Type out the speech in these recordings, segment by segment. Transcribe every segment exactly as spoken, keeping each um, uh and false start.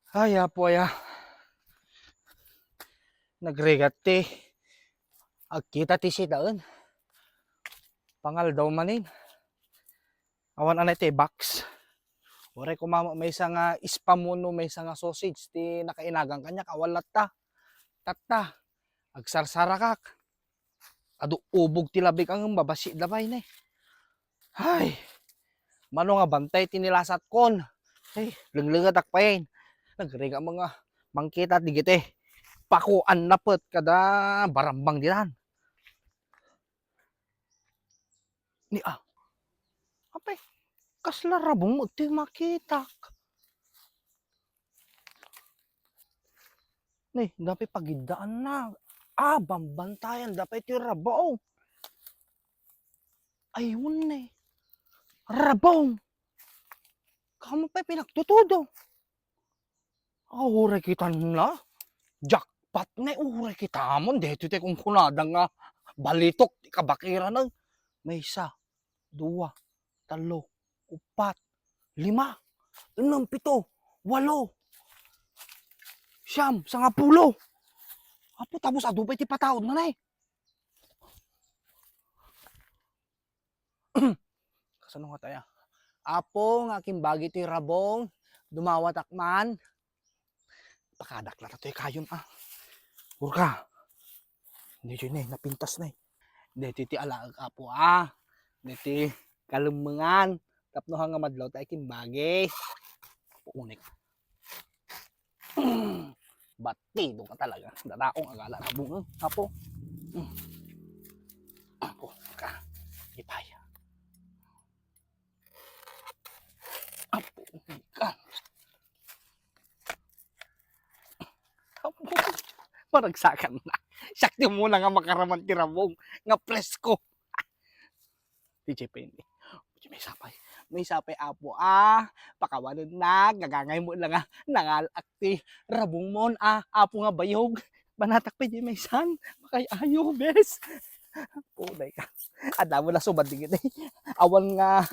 Ay, apo, aya. Nagrigat ti agkita ti sitaen. Pangaldaw manin. Awan anay ti box. Uray koma maysa nga spam wenno maysa nga sausage ti nakainagan kaniak, awan latta. Tatta, agsarsarakak. Adu ubog ti labik, ang babasi da pay ne. Ay, mano nga bantay ti nilasatkon. Ay, lenglengetak pay. Nagrigat met nga mangkita digiti pakuan napet kada barambang ditan. Ni, ah. Apay, kasla rabong met ti makitak. Ni, dapay pagiddaanna. Ah, bambantayan, dapay ti rabong. Ayun ni. Rabong. Kamo pay pinagtutudo. Ah, uray kitan na. Jackpot na, uray kitamon. Detoy ti kunkunada nga balitok ti kabakiran. Maysa, dua, tallo, uppat, lima, ennem, pito, walo, siam, sangapulo. Apo, tapos adu pay ti pataudna, nay. Kasano nga tayo? Apo, nga akimbagi ti rabong, dumawatak man. Pakadak na tatoy kayon, ah. Urka. Hindi yun eh, napintas na eh. Deti ti alaag, apo, ah. Deti kalemmengan. Tapno ha nga madlaw tayo kimbagi. Apo, unik. Batido ka talaga. Dadaong agala rabong, eh. Apo. Apo, ka. Ipaya. Apo, ka. Apo, maragsakan na. Siak ti umuna nga makaraman ti rabong nga presko. Ti J P N. Maysa pay. Maysa pay, apo, ah. Pakawanen na, gagangay mo lang, ah. Nangalak ti rabong mon, ah. Apo nga bayog. Banatak pay di maysan. Makay ayo, bes. Puday ka. Ada mo na subad digit, eh. Awan nga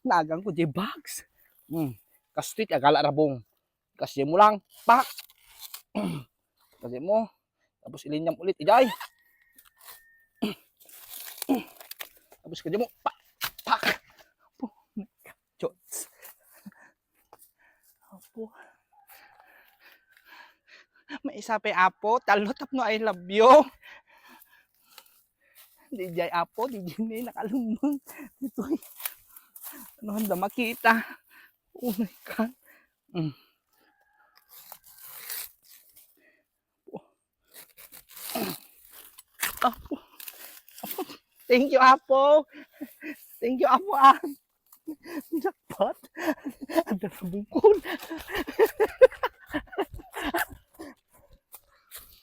nagan ko di box. Hmm. Kastoy ti agala rabong. Kasdi mo lang. Pak! Kasdi mo. Tapos ilinyam ulit, ijay. Tapos kasdi mo. Pak! Pak! Apo. Shots. Apo. Maysa pay, apo. Tallo tapno I love you. Di jay, apo. Di jay ni nakalumeng. Ditoy. Ano, handa makita. Oh my God. Mm. Apo. Apo. Thank you, apo. Thank you, apo, ah. Jackpot. Ada sa bukol.